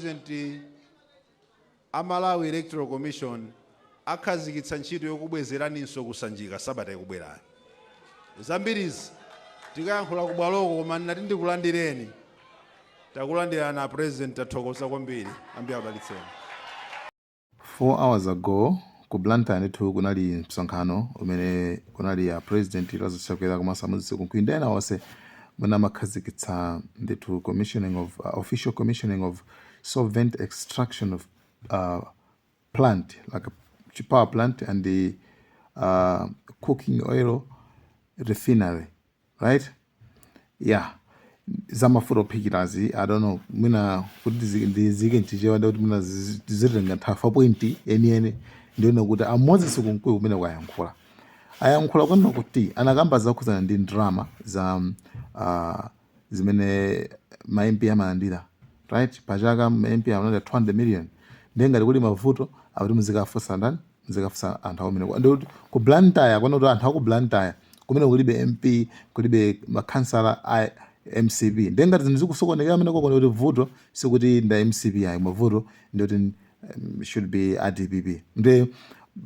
President, a Malawi Electoral Commission akhazikitsa ntchito yokubwezeraninso kusanjika sabata ikubwerayo. Zambirizi tikayankhula kubwaloko, koma ndinati ndikulandireni. Takulandirani a President, tathokoza kwambiri. Ambuye akudalitseni. 4 hours ago ku Blantyre ndithu kunali msonkhano umene kunali a President Lazarus Chakwera komanso a Moses Kunkuyu ndi ena onse, umene amakhazikitsa ndithu commissioning of official commissioning of solvent extraction of plant, like a power plant and the cooking oil refinery, right? Yeah, zamafuta ophikirazi. I don't know, mwina kuti ndizike mchichewa ndikuti mwina zitenga nthawi. Fa point yeniyeni ndione kuti a Moses Kunkuyu kumene kuyankhula, ayankhula kunena kuti anakamba zakhudzana ndi ndalama za zimene ma MP amalandira, right? Pachaka ma MP amalandira 200 million. Ndiye ngati kuli mavuto, akuti muzikafunsa ndani? Muzikafunsa anthu akumene. Ndikuti ku Blantyre kwano, kuti anthu aku Blantyre kumene kulibe MP, kulibe makhansala a MCP. Ndiye ngati zinthu zikusokonekera amene koko, kuti vuto sikuti nda MCP ayi, mavuto ndikuti should be a DPP. Ndiye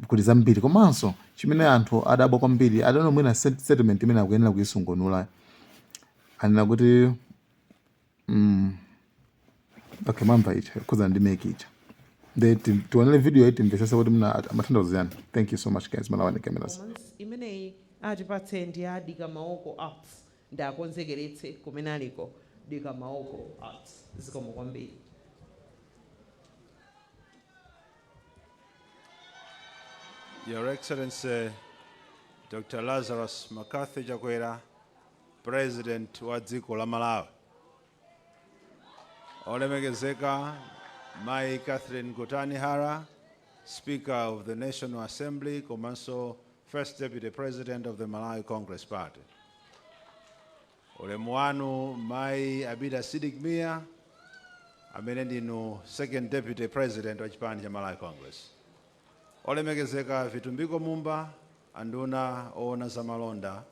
kuli zambiri, komanso chimene anthu adabwa kwambiri, I don't know, mwina statement imene akuyenera kuyisungunula, anena kuti okay, mwamva icha khudzana ndi MEC icha. Ndiye tionere video iyi, timvesese kuti mna amatanthauza yani. Thank you so much, guys. Malawi Cameras. Performance imeneyi atipatse ndi a Dika Maoko Arts. Ndi akonzekeretse kumene aliko Dika Maoko Arts. Zikomo kwambiri. Your Excellency Dr. Lazarus McCarthy Chakwera, President wa dziko la Malawi. Olemekezeka Mai Catherine Gotani Hara, Speaker of the National Assembly komanso First Deputy President of the Malawi Congress Party. Ulemu wanu Mai Abida Sidik Mia, amene ndinu Second Deputy President wa chipani cha Malawi Congress. Olemekezeka Vitumbiko Mumba, anduna oona zamalonda.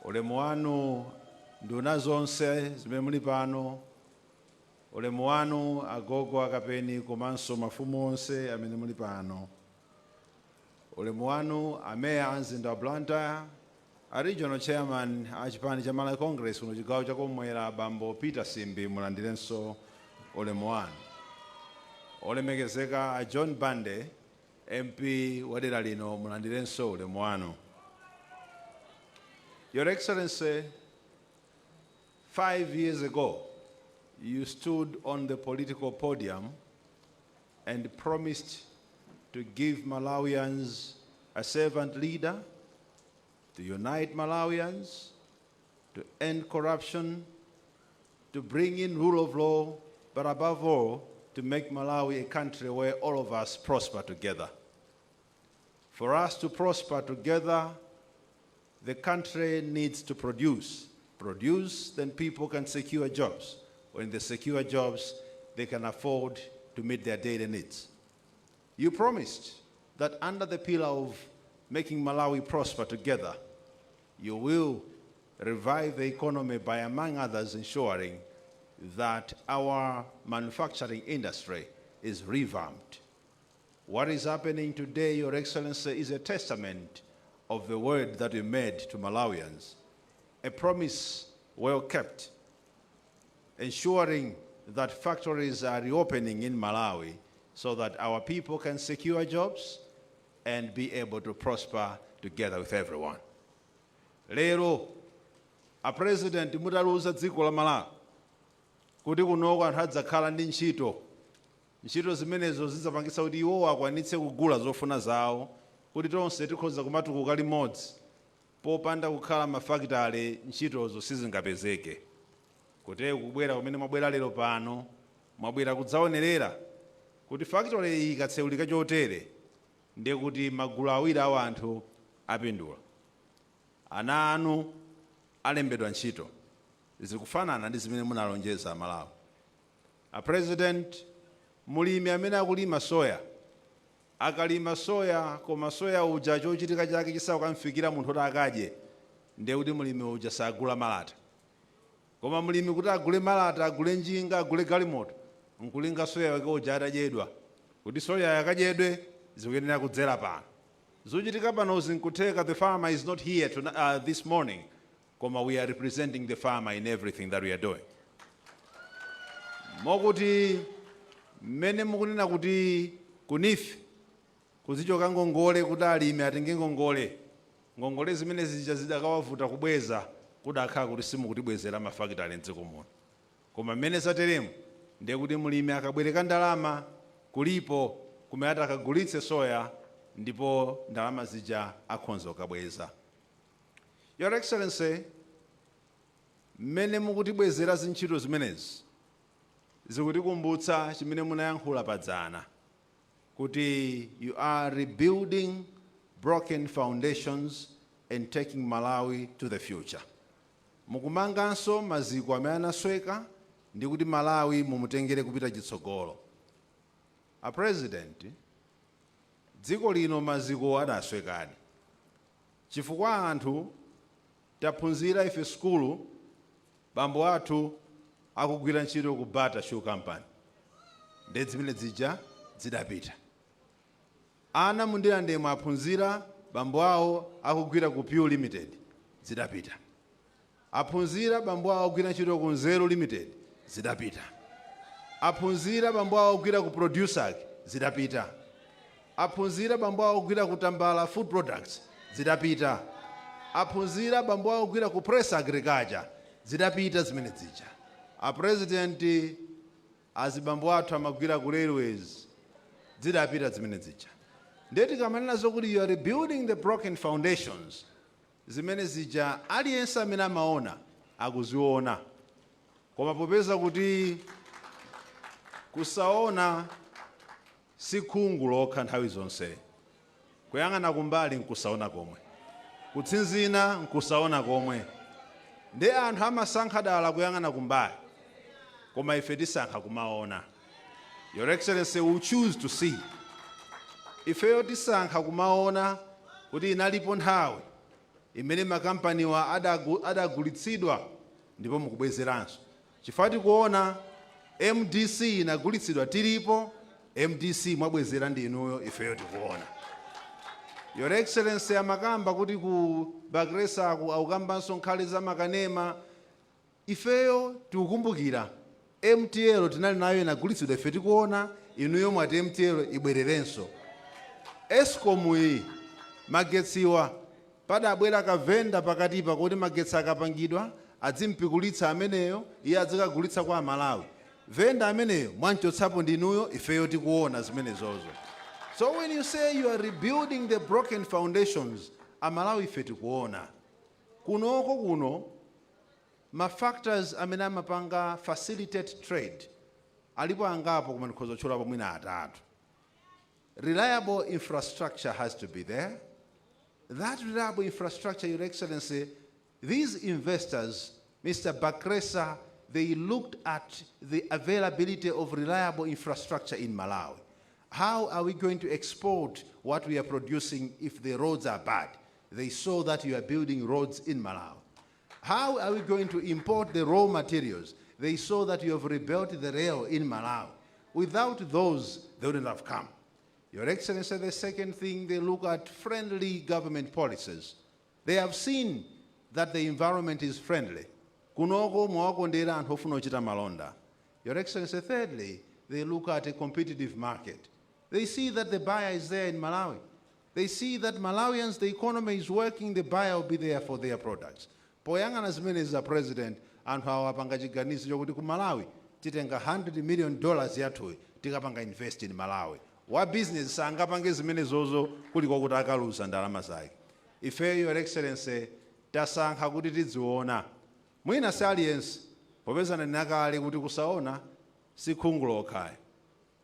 Ulemu wanu nduna zonse zimene muli pano. Ulemu wanu agogo akapeni komanso mafumu onse amene muli pano. Ulemu wanu ameya a mzinda wa Blantyre, a regional chairman a chipani cha Malawi Congress kuno chigawo chakumwera, Bambo Peter Simbi, mulandirenso ulemu wanu. Olemekezeka a John Bande, MP wa dera lino, mulandirenso ulemu wanu. Your Excellency, 5 years ago you stood on the political podium and promised to give Malawians a servant leader, to unite Malawians, to end corruption, to bring in rule of law, but above all, to make Malawi a country where all of us prosper together. For us to prosper together, the country needs to produce. Produce, then people can secure jobs. When they secure jobs, they can afford to meet their daily needs. You promised that under the pillar of making Malawi prosper together, you will revive the economy by, among others, ensuring that our manufacturing industry is revamped. What is happening today, Your Excellency, is a testament of the word that we made to Malawians, a promise well kept, ensuring that factories are reopening in Malawi so that our people can secure jobs and be able to prosper together with everyone. Lero, a President, mutaluza dziko la Malawi kuti kunoko anthu adzakhala ndi ntchito, ntchito zimenezo zidzapangitsa kuti iwowo akwanitse kugula zofuna zawo, kuti tonse tikhoza kumatukuka limodzi, popanda kukhala mafakitale ntchitozo sizingapezeke. Kutero kubwera kumene mwabwera lero pano, mwabwera kudzaonerera kuti factory iyi ikatseulika chotere, ndiye kuti magulu awiri a anthu apindula. Ana anu alembedwa ntchito, zikufanana ndi zimene munalonjeza Malawi. A President, mulimi amene akulima soya, akalima soya koma soya uja chochitika chake chisakukamfikira munthu kuti akadye, ndiye kuti mulimi uja sagula malata. Koma mulimi kuti agule malata, agule njinga, agule galimoto, Nkulinga soya wake uja atadyedwa, kuti soya yakadyedwe zikuyenera kudzera pano. Zochitika pano zinkutheka. The farmer is not here this morning, koma we are representing the farmer in everything that we are doing. Mokuti mmene mukunena kuti ku NEEF kuzichoka ngongole, kuti alimi atenge ngongole, ngongole zimene zija zidakawavuta kubweza kudakhala kuti simukutibwezera mafakitale mdziko muno. Koma mmene zateremu, ndiye kuti mlimi akabwereka ndalama kulipo kumene atakagulitse soya, ndipo ndalama zija akhonza kukabweza. Your Excellency, mmene mukutibwezera zintchito zimenezi zikutikumbutsa chimene munayankhula padzana, kuti you are rebuilding broken foundations and taking Malawi to the future. Mukumanganso maziko amene anasweka ndi kuti Malawi mumutengere kupita chitsogolo. A President, dziko lino maziko adaswekadi, chifukwa anthu taphunzira ife sukulu bambo athu akugwira ntchito ku Bata Shoe Company, ndi zimene zija zidapita. Ana mundilandemo aphunzira bambo awo akugwira ku Pew Limited, zidapita. Aphunzira bambo awo akugwira ntchito ku Nzeru Limited, zidapita. Aphunzira bambo awo akugwira ku Producer, zidapita. Aphunzira bambo awo akugwira ku Tambala Food Products, zidapita. Aphunzira bambo awo akugwira ku Press Agriculture, zidapita zimene zija. A President, azibambo athu amagwira ku railways, zidapita zimene zija. Ndiye tikamanena zokuti you are rebuilding the broken foundations, zimene zija aliyense amene amaona akuziona. Koma popeza kuti kusaona si khungu lokha, nthawi zonse kuyang'ana kumbali nkusaona komwe, kutsinzina nkusaona komwe, ndi anthu amasankha dala kuyang'ana kumbali, koma ife tisankha kumaona. Your Excellency, we choose to see. Ifeyo tisankha kumaona kuti inalipo nthawi imene makampaniwa adagulitsidwa ndipo mukubwezeranso, chifukwa tikuona MDC inagulitsidwa tilipo. MDC mwabwezera ndi inuyo, ifeyo tikuona. Your Excellency, amakamba kuti ku Bakhresa akukambanso nkhale za makanema. Ifeyo tikukumbukira MTL tinali nayo, inagulitsidwa ife tikuona. Inuyo mwati MTL ibwererenso. ESCOM iyi, magetsiwa, padabwera kavenda pakatipa kuti magetsi akapangidwa adzimpikulitsa ameneyo, iye adzikagulitsa kwa Amalawi. Venda ameneyo mwanchotsapo ndinuyo, ifeyo tikuona zimenezozo. So when you say you are rebuilding the broken foundations, Amalawi ife tikuona. Kunoko kuno ma factors amene amapanga facilitate trade alipo angapo, koma ndikhoza kutchulapo mwina atatu. Reliable infrastructure has to be there. That reliable infrastructure, Your Excellency, these investors, Mr. Bakhresa, they looked at the availability of reliable infrastructure in Malawi. How are we going to export what we are producing if the roads are bad? They saw that you are building roads in Malawi. How are we going to import the raw materials? They saw that you have rebuilt the rail in Malawi. Without those, they wouldn't have come. Your Excellency, the second thing, they look at friendly government policies. They have seen that the environment is friendly. Kunoko mwawakondera anthu ofuna kuchita malonda. Your Excellency, thirdly, they look at a competitive market. They see that the buyer is there in Malawi. They see that Malawians, the economy is working, the buyer will be there for their products. Poyang'ana zimenezi za President, anthu awa apanga chiganizo chokuti ku Malawi titenga $100 million yathuyi, tikapanga invest in Malawi. Wa business sangapange zimenezozo kuliko kuti akaluza ndalama zake. Ife, Your Excellency, tasankha kuti tidziona. Mwina si aliyense, popeza ndinakale kuti kusaona si khungu lokhayo,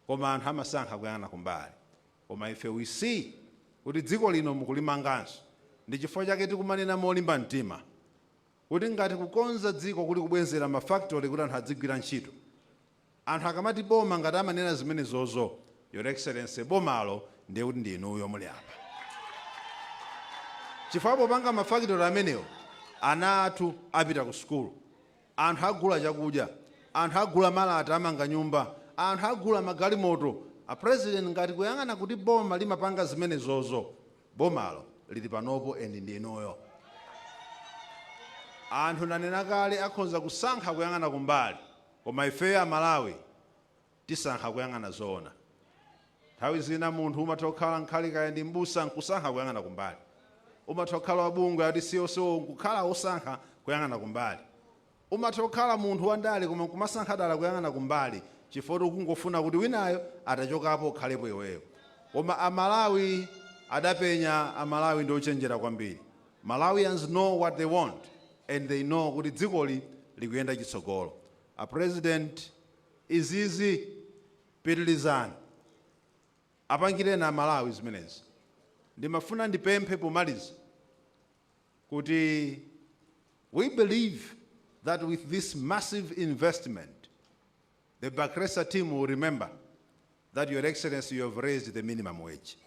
koma anthu amasankha kuyang'ana kumbali. Koma ife we see kuti dziko lino mukulimanganso. Ndi chifukwa chake tikumanena molimba mtima kuti ngati kukonza dziko kuli kubwezera mafactory kuti anthu adzigwira ntchito, anthu akamati boma ngati amanena zimenezozo, Your Excellency, bomalo ndiye kuti ndi inuyo muli apa, chifukwa popanga mafactory amenewo ana athu apita ku sukulu, anthu agula chakudya, anthu agula malata amanga nyumba, Anthu agula magalimoto. A President, ngati kuyang'ana kuti boma limapanga zimenezozo, bomalo lili panopo and ndinuyo. Anthu, ndanena kale, akhonza kusankha kuyang'ana kumbali, koma ifeyo Amalawi tisankha kuyang'ana zoona. Nthawi zina munthu umatha kukhala nkhali kaya ndi mbusa nkusankha kuyang'ana kumbali, umatha kukhala wabungwe ati siyoso nkukhala wosankha kuyang'ana kumbali, umatha kukhala munthu wandale koma nkumasankha dala kuyang'ana kumbali chifukwa ukungofuna kuti winayo atachokapo ukhalepo iweyo. Koma Amalawi adapenya. Amalawi ndi ochenjera kwambiri. Malawians know what they want and they know kuti dzikoli likuyenda chitsogolo. A President, izizi pitilizani, apangireni Amalawi zimenezi. Ndimafuna ndipemphe pomaliza kuti we believe that with this massive investment, the Bakhresa team will remember that, Your Excellency, you have raised the minimum wage.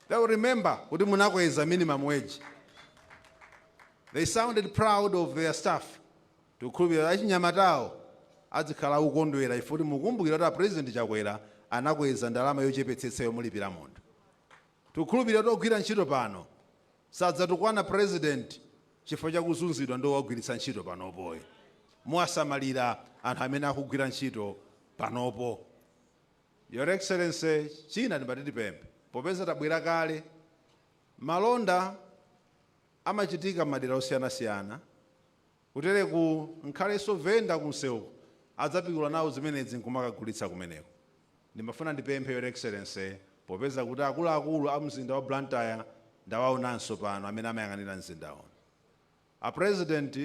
They will remember kuti munakweza minimum wage. They sounded proud of their staff. Tikukhulupirira achinyamatawo adzikhala akukondwera ifo kuti mukumbukira kuti a President Chakwera anakweza ndalama yochepetsetsa yomulipira munthu. Tikukhulupirira kuti ogwira ntchito pano sadzatukwana President chifukwa chakuzunzidwa ndi owagwiritsa ntchito panopoyo. Muwasamalira anthu amene akugwira ntchito panopo. Your Excellency, china ndimati tipemphe, popeza tabwera kale, malonda amachitika m'madera osiyanasiyana. Kutereku nkhalenso venda kunsewuku adzapikula nawo zimenezi nkumakagulitsa kumeneko. Ndimafuna ndipemphe, Your Excellency, popeza kuti akuluakulu a mzinda wa Blantyre ndawaonanso pano amene amayang'anira mzindawo, a President,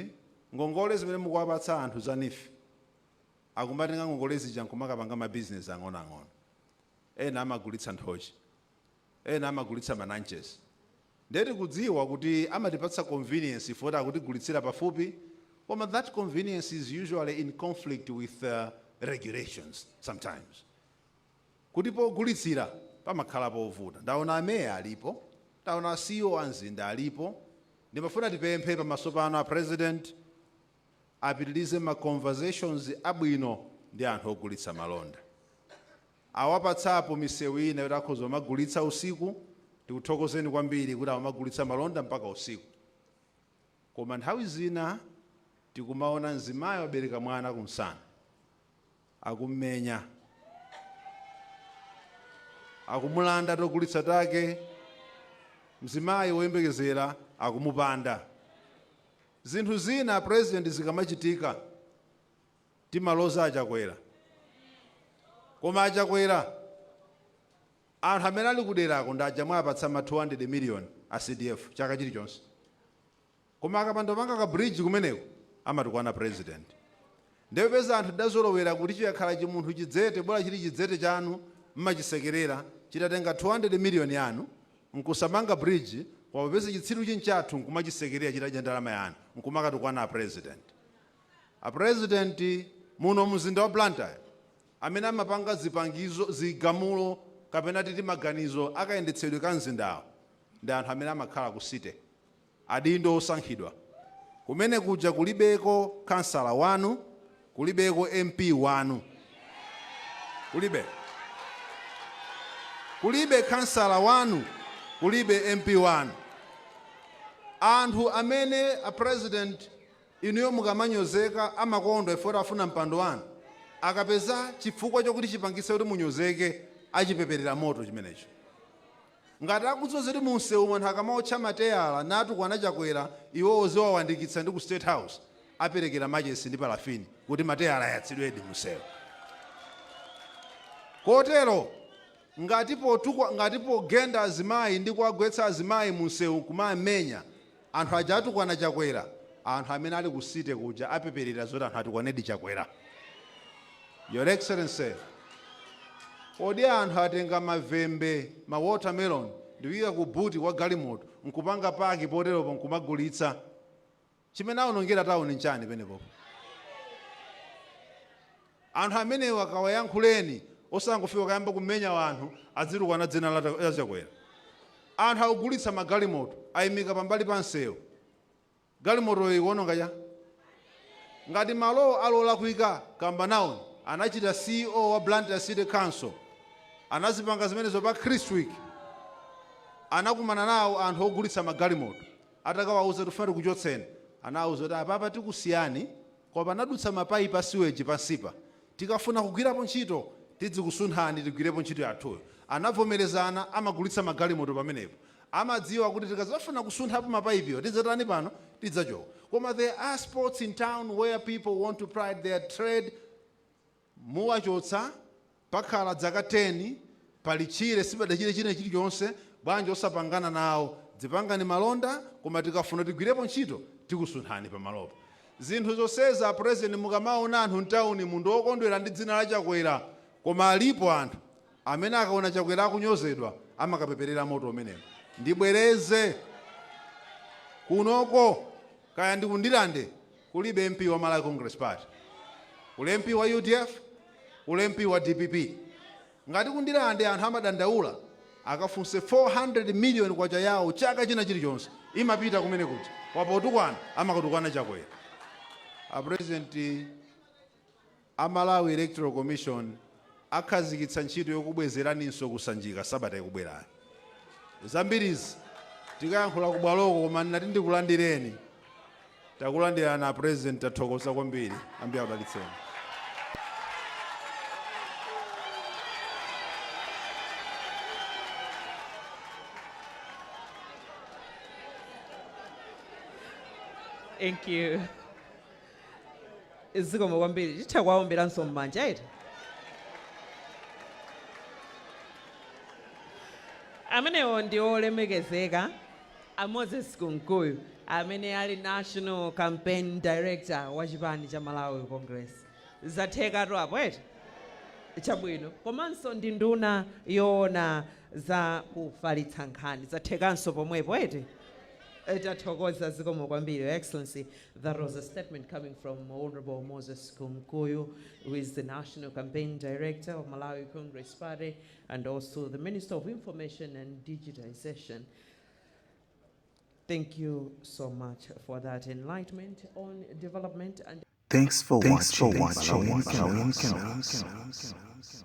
ngongole zimene mukuwapatsa anthu za NEEF, akumatenga ngongole zija nkumakapanga mabizinesi ang'onoang'ono. Ena amagulitsa nthochi, ena amagulitsa mananches. Ndeti kudziwa kuti amatipatsa convenience foti akutigulitsira pafupi, koma that convenience is usually in conflict with regulations sometimes, kuti pogulitsira pamakhala povuta. Ndaona ameya alipo, ndaona CEO a mzinda alipo. Ndimafuna tipemphe pamaso pano a President apitilize ma conversations abwino ndi anthu ogulitsa malonda, awapatsapo misewu ina yoti akhoza kumagulitsa usiku. Tikuthokozeni kwambiri kuti amagulitsa malonda mpaka usiku, koma nthawi zina tikumaona mzimayi wabereka mwana kumsana, akummenya, akumulanda togulitsa take, mzimayi woyembekezera akumupanda. Zinthu zina, President, zikamachitika timaloza Achakwera, koma Achakwera, anthu amene ali kuderako ndi aja mwapatsa ma 200 million a CDF chaka chilichonse, koma akapanda panga ka bridge kumeneko amatukwana President. Ndiyopeza anthu tidazolowera kuti chikakhala chimunthu chidzete, bola chili chidzete chanu mmachisekerera. Chitatenga 200 million yanu nkusamanga bridge, koma popeza chitsiru chinchathu nkumachisekerera chitadya ndalama yanu nkumakatukwana a President. A President, muno mzinda wa Blantyre amene amapanga zipangizo, zigamulo kapena titi maganizo akayendetsedwe ka mzindawo ndi anthu amene amakhala ku city, adindo osankhidwa. Kumene kuja kulibeko kansala wanu, kulibeko MP wanu, kulibe, kulibe kansala wanu, kulibe MP wanu. Anthu amene, a President, inuyo mukamanyozeka amakondwa ifoti afuna mpando wanu, akapeza chifukwa chokuti chipangitse kuti munyozeke achipeperera moto chimenecho. Ngati akudziwa zoti munsewu anthu akamaotcha mateyala natukwana Chakwera, iwowo ziwawandikitsa ndi ku State House, aperekera machesi ndi palafini kuti mateyala ayatsidwedi munsewu. Kotero ngati potukwa, ngati pogenda azimayi ndi kuwagwetsa azimayi munsewu kumamenya anthu aja atukwana Chakwera, anthu amene ali ku city kuja apeperera zoti anthu atukwanedi Chakwera. Your Excellency, kodi anthu atenga mavembe, ma watermelon, ndikuyika ku boot kwa galimoto nkupanga park poteropo nkumagulitsa, chimene awonongera tawuni nchani penepopo? Anthu amenewo akawayankhuleni, osangofika kayamba kumenya wanthu adzitukwana dzina la Chakwera. Anthu akugulitsa magalimoto ayimika pambali pa msewu, galimotoyo ikuononga cha? Ngati malowo alola kuyika kamba nawoni. Anachita CEO wa Blantyre City Council, anazipanga zimenezo pa Christwick. Anakumana nawo anthu ogulitsa magalimoto, atakawauza tifuna tikuchotseni, anawuza kuti apapa tikusiyani, koma panadutsa mapaipi a sewage pansipa, tikafuna kugwirapo ntchito tidzikusunthani, tigwirepo ntchito yathuyo. Anavomerezana. Amagulitsa magalimoto pamenepo amadziwa kuti tikadzafuna kusunthapo mapaipiwo tidzatani pano, tidzachoka. Koma there are spots in town where people want to ply their trade. Muwachotsa, pakhala dzaka 10 pali tchire, sipadachite china chilichonse. Bwanji osapangana nawo, dzipangani malonda, koma tikafuna tigwirepo ntchito tikusunthani pamalopo. Zinthu zonseza, President, mukamaona anthu mtawuni munthu okondwera ndi dzina la Chakwera, koma alipo anthu amene akaona Chakwera akunyozedwa amakapeperera moto umenewo. Ndibwereze, kunoko kaya ndikundilande kulibe MP wa Malawi Congress Party, kuli MP wa UDF, kuli MP wa DPP. Ngati kundilande anthu amadandaula, akafunse 400 million kwacha yawo chaka china chilichonse imapita kumene kuja. Wapotukwana amakatukwana Chakwera. A President, a Malawi Electoral Commission akhazikitsa ntchito yokubwezeraninso kusanjika sabata ikubwerayo. Zambirizi tikayankhula kubwaloko, koma ndinati ndikulandireni. Takulandirani a President, tathokoza kwambiri. Ambuye akudalitseni. Thank you. Zikomo kwambiri. Titha kuwaomberanso m'manja eti. Amenewo ndi olemekezeka a Moses Kunkuyu, amene ali National Campaign Director wa chipani cha Malawi Congress. Zathekatu apo eti. Chabwino. Komanso ndi nduna yoona za kufalitsa nkhani. Zathekanso pomwepo eti. Tathokoza, zikomo kwambiri, Your Excellency. That was a statement coming from Honorable Moses Kunkuyu, who is the National Campaign Director of Malawi Congress Party and also the Minister of Information and Digitization. Thank you so much for that enlightenment on development and Thanks for Thanks for watching. watching Malawian Malawian Cameras. Cameras.